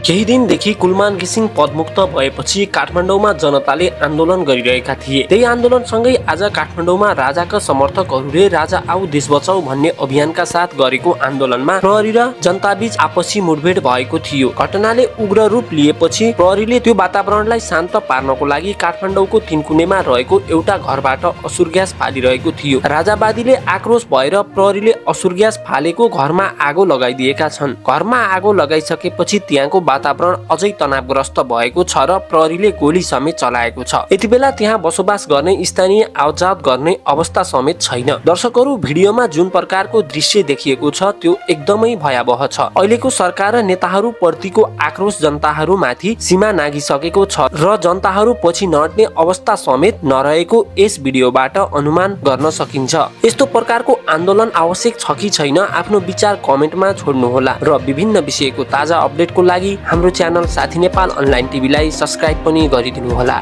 केही दिनदेखि कुलमान घिसिङ पदमुक्त भएपछि काठमाडौँमा जनताले आन्दोलन गरिरहेका थिए। त्यही आन्दोलनसँगै आज काठमाडौँमा राजाका समर्थकहरूले राजा आऊ देश बचाऊ भन्ने अभियानका साथ गरेको आन्दोलनमा प्रहरी र जनताबीच आपसी मुठभेड भएको थियो। घटनाले उग्र रूप लिएपछि प्रहरीले त्यो वातावरणलाई शान्त पार्नको लागि काठमाडौँको तीनकुनेमा रहेको एउटा घरबाट असुर ग्यास फालिरहेको थियो। राजावादीले आक्रोश भएर प्रहरीले असुर ग्यास फालेको घरमा आगो लगाइदिएका छन्। घरमा आगो लगाइसकेपछि त्यहाँको वातावरण अझै तनावग्रस्त भएको छ र प्रहरीले गोली समेत चलाएको छ। यतिबेला त्यहाँ बसोबास गर्ने स्थानीय आवजात गर्ने अवस्था समेत छैन। दर्शकहरू, भिडियोमा जुन प्रकारको दृश्य देखिएको छ त्यो एकदमै भयावह छ। अहिलेको सरकार र नेताहरू प्रतिको आक्रोश जनताहरूमाथि सीमा नागिसकेको छ र जनताहरू पछि नहट्ने अवस्था समेत नरहेको यस भिडियोबाट अनुमान गर्न सकिन्छ। यस्तो प्रकारको आन्दोलन आवश्यक छ कि छैन, आफ्नो विचार कमेन्टमा छोड्नुहोला र विभिन्न विषयको ताजा अपडेटको लागि हाम्रो च्यानल साथी नेपाल अनलाइन टिभीलाई सब्स्क्राइब पनि गरिदिनुहोला।